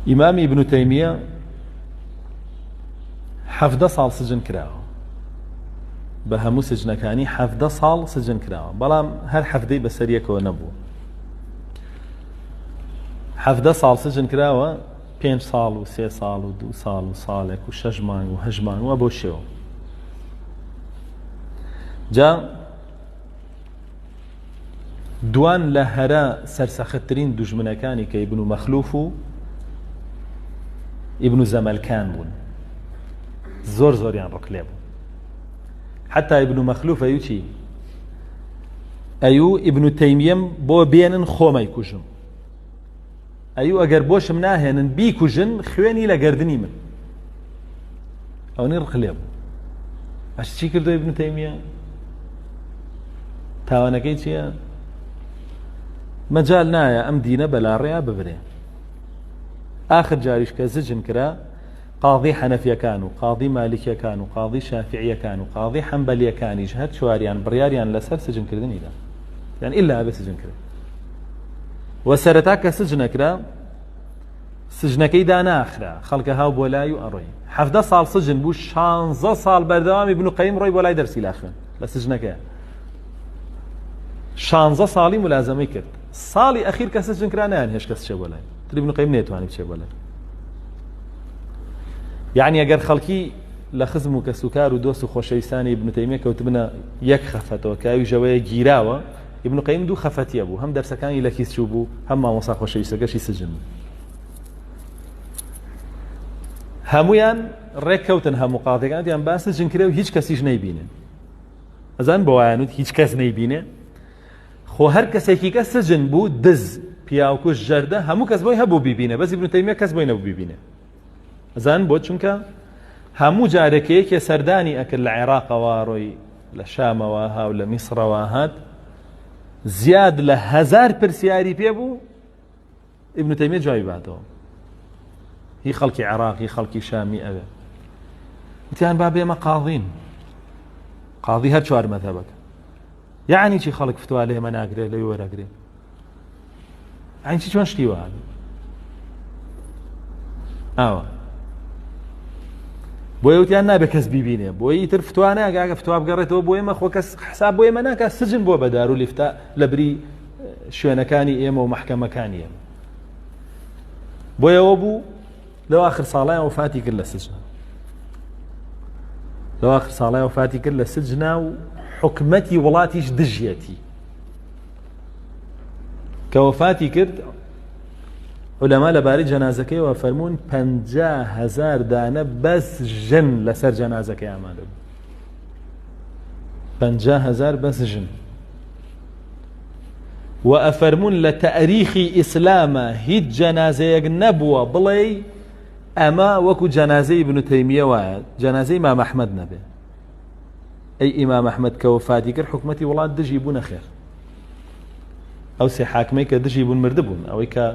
ئیمامی ئیبن تەیمیە 17 ساڵ سجن کراوە بە هەموو سجنەکانی 17 ساڵ سجن کراوە بەڵام هەر حەفتەی بەسەر یەکەوە نەبوو 17 ساڵ سجن کراوە پێنج ساڵ و سێ ساڵ و دوو ساڵ و ساڵێک و شەش مانگ و هەشت مانگ و بۆ شێوە جا دوان لە هەرە سەرسەختترین دوژمنەکانی کە ئیبن مەخلوف و ئیبن زەمەلکان بوون زۆر زۆریان ڕق لێ بوو حتا ئیبن مەخلوف ئەیو چی ئەیو ئیبن تەیمیەم بۆ بێنن خۆمەی کوژم ئەیو ئەگەر بۆشم ناهێنن بیکوژن خوێنی لە گردنی من ئەوەنەی ڕق لێ بوو ئەش چی کردو ئیبن تەیمیە تاوانەکەی چییە مەجال نایە ئەم دینە بەلاڕێیا ببرێ آخر جاریش کە زجن کرا قاضی حەنەفیەکان و قاضی مالکیەکان و قاضی شافعیەکان و قاضی حەنبەلیەکانیش هەر چواریان بڕیاریان لەسەر سجنکردنی دا یان ئیلا ئەبێ سجن کرێ و سەرەتا کە سجنەکرا سجنەکەی داناخرا خەڵکە هاو بۆ لای و ئەڕۆی حەفدە ساڵ سجن بوو شانزە ساڵ بەردەوامی بن و قەیم ڕۆی بۆ لای دەرسی لا خوێن لە سجنەکەی شانزە ساڵی ملازەمەی کرد ساڵی ئەخیر کە سجن کرا نایان هێش کەس چێ بۆ لای تری بن قەیم نەیتوانی بچێ بۆ لای یعنی ئەگەر خەڵکی لە خزم و کەسوکار و دۆست و خۆشەویستانی ابن تەیمیە کەوتبنە یەک خەفەتەوە کە ئەویش ئەوەیە گیراوە ابن قەیم دوو خەفەتیە بوو هەم دەرسەکانی لە کیس چوو بوو هەم مامۆسا خۆشەویستەکەشی سجن بوو هەمویان ڕێک کەوتن هەموو قاضیەکان دیان با سجن کرێ و هیچ کەسیش نەیبینن ئەزان بۆوایانوت هیچ کەس نەیبینێ خۆ هەر کەسێکی کە سجن بوو دز پیاوکوش ژەردە هەموو کەس بۆی هەبوو بیبینێ بەس ابن تەیمیە کەس بۆی نەبوو بیبینێ ئەزان بۆ چونکە هەموو جارێک کە یەکێ سەردانی ئەکرد لە عێراقەوە ڕۆی لە شامەوە ها و لە میسرەوە هات زیاد لە هەزار پرسیاری پێ بوو ئیبن تەیمیە جوابی باتەوە هی خەڵکی عێراق هی خەڵکی شامی ئەوێ وتیان با بێمە قاضین قاضی هەر چوار مەذهبەکە یعنی چی خەڵک فتوا لێمە ناگرێت لەوی وەرەگرێ یعنی چی چۆن شتی وە ئاوە بۆیە وتیان نابێ کەس بیبینێ بۆ ئیتر فتوا ناگاگە فتوا بگەڕێتەوە بۆ ئێمە خۆ کەس حساب بۆ ئێمە ناکە سجن بۆ بەدار و لیفتا لە بری شوێنەکانی ئێمە و محکەمەکانی ئێمە بۆیەوە بوو لەو آخر ساڵیان وفاتی کرد لە سجن لەو آخر ساڵیان وفاتی کرد لە سجنا و حکومەتی وڵاتیش دژیەتی کە وەفاتی کرد علەما لەبارەی جەنازەکەیەوە فەرموون هزار دانە بەس ژن لەسەر جەنازەکەی ئامادە بوو هزار بەس ژن و ئەفەرمونون لە تەریخی ئیسلامە هیچ جەنازەیەک نەبووە بڵێ ئەمە وەکو جەنازەی ابن تەیمیە وایە جەنازەی ئیمام ئەحمەد نەبێ ئەی ئیمام ئەحمەد کە وەفاتی کرد حکومەتی وڵات دژی بوو نەخێر ئەو سێ حاکمەی کە دژی بوون مردبوون ئەوەی کە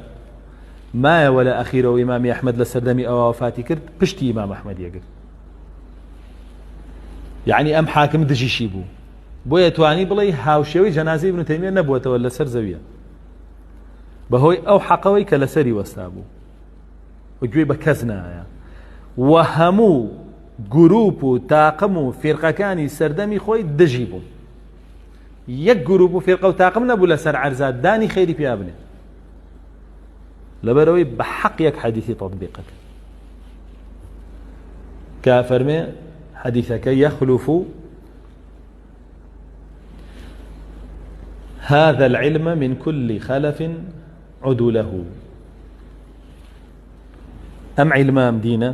مایەوە لە ئەخیرەوە ئیمامی ئەحمەد لە سەردەمی ئەوە وەفاتی کرد پشتی ئیمام ئەحمەد یەگرت یعنی ئەم حاکم دژیشی بوو بۆیە توانی بڵێ هاوشێوەی جەنازەی ابن تەیمیە نەبووەتەوە لەسەر زەویە بەهۆی ئەو حەقەوەی کە لەسەری وەستا بوو و گوێی بە کەس نایە و هەموو گروپ و تاقم و فیرقەکانی سەردەمی خۆی دژی بوون یەک گروپ و فیرقە و تاقم نەبوو لەسەر عەرزا دانی خێری پیا بنێ لەبەرەوەی بە حەق یەک حەدیثی تطبیقەکە کە فەرمێ حەدیثەکە یەخلف هذا العلم من كل خلف عدوله ئەم عیلمە ئەم دینە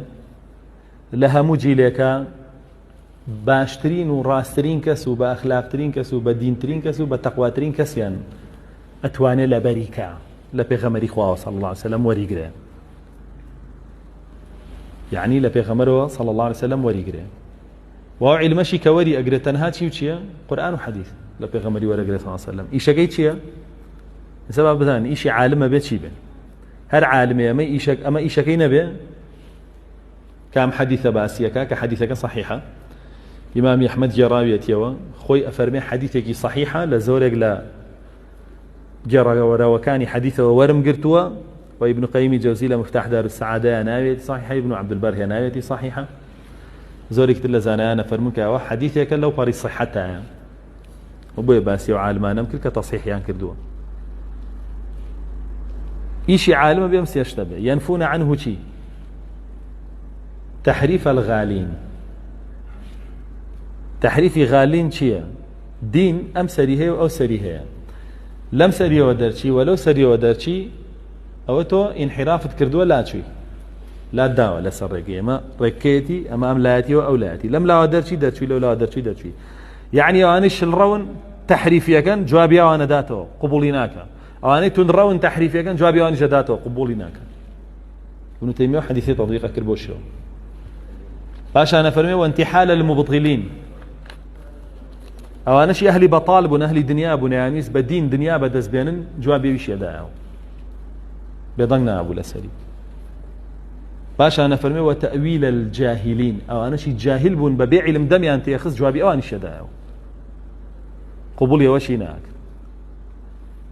لە هەموو جیلێکە باشترین و ڕاستترین کەس و بە ئەخلاقترین کەس و بە دینترین کەس و بە تەقواترین کەسیان ئەتوانێت لە بەریکە لە پێغەمەری خواوە صلی الله علیه وسلم وەریگرێ یعنی لە پێغەمەرەوە صلی الله علیه وسلم وەریگرێ واو عیلمەشی کە وەری ئەگرێت تەنها چی و چییە قورآن و حەدیث لە پێغەمەری وەرەگرێت صلی الله علیه وسلم ئیشەکەی چییە ئێستا با بزانین ئیشی عالمە بێ چی بێ هەر عالمێ ئەمە ئیشەک ئەمە ئیشەکەی نەبێ کام حەدیثە باسیەکە کە حەدیثەکە صحیحە ئیمامی ئەحمەد گێڕاویەتیەوە خۆی ئەفەرمێ حەدیثێکی صحیحە لە زۆرێک لە گێڕەوەرەوەکانی حەدیثەوە وەرم گرتووە. و ابن قەیمی جەوزی لە مفتاح دار السعادە ناوێتی صحیحە، ابن عبدالبەر هێناوێتی صحیحە. زۆرێکی تر لە زانایانە فەرموون کە ئەوە حەدیثێکە لەو پەڕی صحەتایە و بۆیە باسی ئەو عالمانەم کرد کە تەصحیحیان کردووە. ئیشی عالمە بێم سێشتە بێ ينفون عنه چی؟ تحریف الغالین. تحریفی غالین چییە؟ دین ئەم سەری هەیە و ئەو سەری هەیە، لەم سەریەوە دەرچی و لەو سەریەوە دەرچی، ئەوە تۆ ئینحرافت کردووە، لاچووی لات داوە لەسەر ڕێگەی ئەمە ڕێککەیەتی، ئەمە ئەم لایەتیەوە ئەو لایەتی، لەم لاوە دەرچی دەرچوی، لەو لاوە دەرچوی دەرچوی. یعنی ئەوانەی شلڕەون تەحریفیەکەن جوابی ئەوانە داتەوە قبوڵی ناکە، ئەوانەی توندڕەون تەحریفیەکەن جوابی ئەوانیش دەداتەوە قبوڵی ناکە. ابن تيمية حديثي تطبيق کرد بۆ شێوە. پاشانە فەرمێ وانتحال المبطلين، ئەوانەشی ئەهلی بەتاڵ بوون، ئەهلی دنیا بوون، یانویست بە دین دنیا بەدەست بێنن، جوابی ئەویشی ئەدایەوە، بێدەنگ نابوو لەسەری. پاشانە فەرمێ وتەئویل الجاهلین، ئەوانەشی جاهل بوون بە بێ عیلم دەمیان تێخست، جوابی ئەوانیش ئەدایەوە، قبوڵی ئەوەشی ناکرد.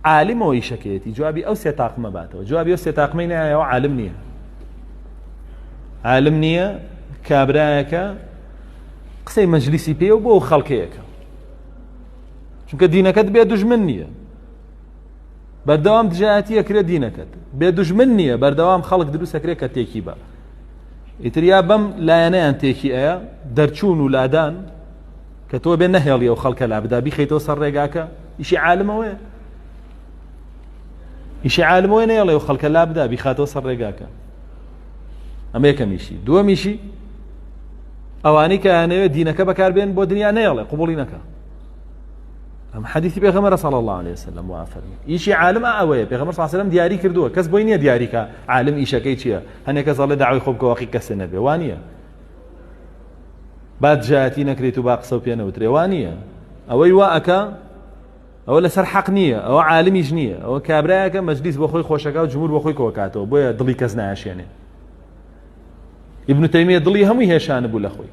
عالمەوە ئیشەکەیەتی جوابی ئەو سێ تاقمە باتەوە، جوابی ئەو سێ تاقمەی نایەوە عالم نییە. عالم نییە، کابرایەکە قسەی مەجلیسی پێ و بۆ خەڵکەیەکە، چونکە دینەکەت بێ دوژمن نییە، بەردەوام دژایەتی ئەکرێت دینەکەت بێ دوژمن نییە، بەردەوام خەڵک دروست ئەکرێت کە تێکی بە ئیتر یا بەم لایەنەیان تێکی ئەیە دەرچوون و لادان کە تۆ بێ نەهێڵی ئەو خەڵکە لا بدا بیخەیتەوە سەر ڕێگاکە. ئیشی عالمەوەیە، ئیشی عالمەوەی نەیەڵێ و خەڵکە لا بدا بیخاتەوە سەر ڕێگاکە. ئەمە یەکەمیشی. دووەمیشی ئەوانەی کە یانەوێت دینەکە بەکاربێن بۆ دنیا نەیەڵێ قبوڵی نەکە. ئەم حەدیثی پێغەمبەر صلی الله علیه وسلم وا فەرمی ئیشی عالم ئەوەیە. پێغەمبەر صلی الله علیه وسلم دیاری کردووە، کەس بۆی نییە دیاریکە عالم ئیشەکەی چییە. هەنێک کەس ئەڵێ داوای خۆ بکە واقی کەسێ نەبێ، وا نییە. با دژایەتی نەکرێت و با قسە و پێ نەوترێ، وا نییە. ئەوەی وا ئەکا ئەوە لەسەر حەق نییە، ئەوە عالمیش نییە، ئەوە کابرایەکە مەجلیس بۆ خۆی خۆشەکە و جمهور بۆ خۆی کۆکاتەوە، بۆیە دڵی کەس نایشێنێ. ابن تەیمیە دڵی هەمووی هێشانە بوو لە خۆی.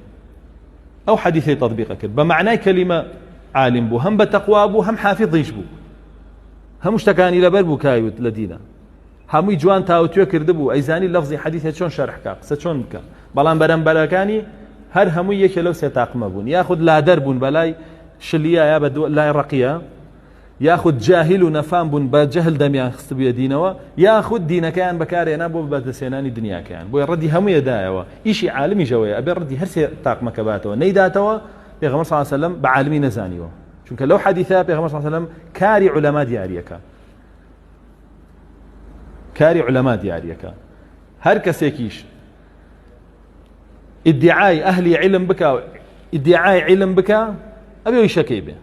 ئەو حەدیثەی تەطبیق کرد بە معنای کەلیمە عالم بوو، هەم بە تەقوا بوو، هەم حافظیش بوو، هەموو شتەکانی لەبەر بوو کایوت لە دینە، هەمووی جوان تاوتوێ کردبوو، ئەیزانی لەفزی حەدیثە چۆن شەرح بکا، قسە چۆن بکا. بەڵام بەرەمبەرەکانی هەر هەمووی یەکێ لەو سێ تاقمە بوون، یاخود لادەر بوون بەلای شلیە یا بە لای ڕەقیە، یاخود جاهیل و نەفام بوون بە جەهل دەمیان خستبوویە دینەوە، یاخود دینەکەیان بەکارهێنا بۆ بەدەستهێنانی دنیاکەیان. بۆیە ڕەدی هەموویە دایەوە. ئیشی عالمیش ئەوەیە ئەبێ ڕەدی هەر سێ تاقمەکە باتەوە، نەیداتەوە پێغەمبەر صلی الله علیه وسلم بە عالمی نەزانیوە، چونکە لەو حەدیثە پێغەمبەر صلی الله علیه وسلم کاری عولەما دیاریەکە، کاری عولەما دیاریەکە. هەر کەسێکیش ئیدعای ئەهلی علم بکا و ئیدعای علم بکا ئەبێ ئیشەکەی بێ،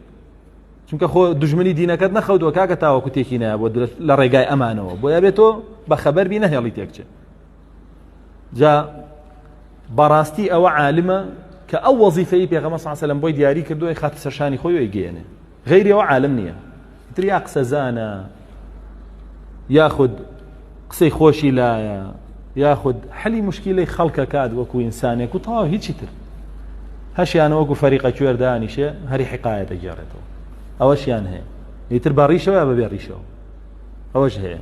چونکە خۆ دژمنی دینەکەت نەخەوتووە کاکە تاوەکو تێکی نایە بۆ لە ڕێگای ئەمانەوە، بۆیە بێت تۆ بە خەبەر بی نەهێڵی تێکچێ. جا بەڕاستی ئەوە عالمە کە ئەو وەزیفەی پێغەمبەر صلی الله علیه و سلم بۆی دیاری کردووە خاتە سەرشانی خۆی وی گەیەنێ، غەیری ئەوە عالم نییە. ئیتر یا قسەزانە یاخود قسەی خۆشی لایە یاخود حەلی مشکیلەی خەڵکە کات وەکو ئینسانێک و تەواو هیچی تر. هەشیانە وەکو فەریقە کوێر دانیشێ هەری حقایەتە گێڕێتەوە، ئەوەشیان هەیە. ئیتر بە ڕیشەوە یا بەبێ ڕیشەوە ئەوەش هەیە.